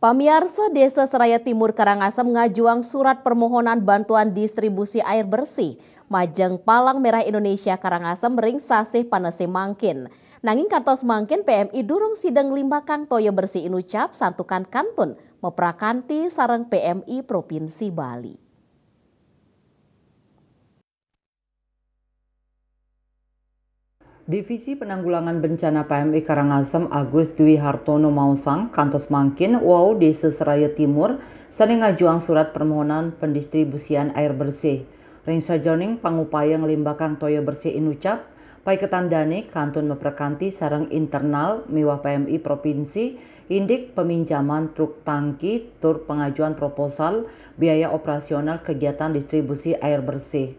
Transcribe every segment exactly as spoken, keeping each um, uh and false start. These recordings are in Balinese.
Pamiarsa, Desa Seraya Timur Karangasem ngajuang surat permohonan bantuan distribusi air bersih majeng Palang Merah Indonesia Karangasem ring sasih panese mangkin. Nanging kantos mangkin P M I durung sida nglimbakang toya bersih inucap santukan kantun maprakanti sareng P M I Provinsi Bali. Divisi Penanggulangan Bencana P M I Karangasem Agus Dwi Hartono maosang, kantos mangkin wau Desa Seraya Timur sane ngajuang surat permohonan pendistribusian air bersih. Ring sajeroning pangupaya nglimbakang toya bersih inucap, paiketan dane kantun maprakanti sareng internal miwah P M I provinsi, indik peminjaman truk tangki tur pengajuan proposal biaya operasional kegiatan distribusi air bersih.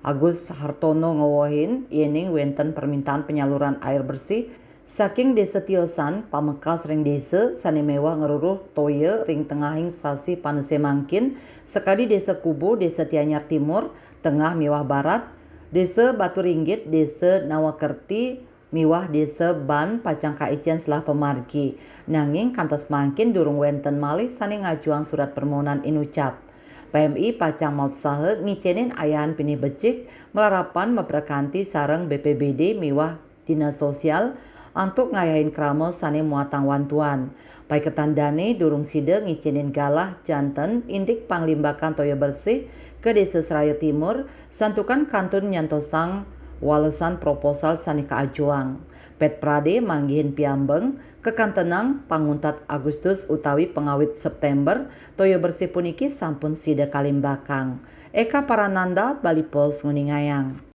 Agus Hartono ngewehin yening wenten permintaan penyaluran air bersih saking desa tiosan pamekas ring desa sane mewah ngruruh toya ring tengahing sasi panese mangkin, sakadi Desa Kubu, Desa Tianyar Timur, Tengah miwah Barat, Desa Batu Ringgit, Desa Nawakerti, miwah Desa Ban pacang kaicen selah pamargi. Nanging kantos mangkin durung wenten malih sane ngajuang surat permohonan inucap. P M I pacang mautsaha ngicenin ayahan pinih becik malarapan maprakanti sareng B P B D miwah Dinas Sosial antuk ngayahin krama sane muatang wantuan. Paiketan dane durung sida ngicenin galah janten indik panglimbakan toya bersih ka Desa Seraya Timur, santukan kantun nyantosang walesan proposal sane kaajuang. Pet Prade manggihin piambeng, kakantenang panguntat Agustus utawi pangawit September, toya bersih puniki sampun sida kalimbakang. Eka Parananda, Bali Post, nguningayang.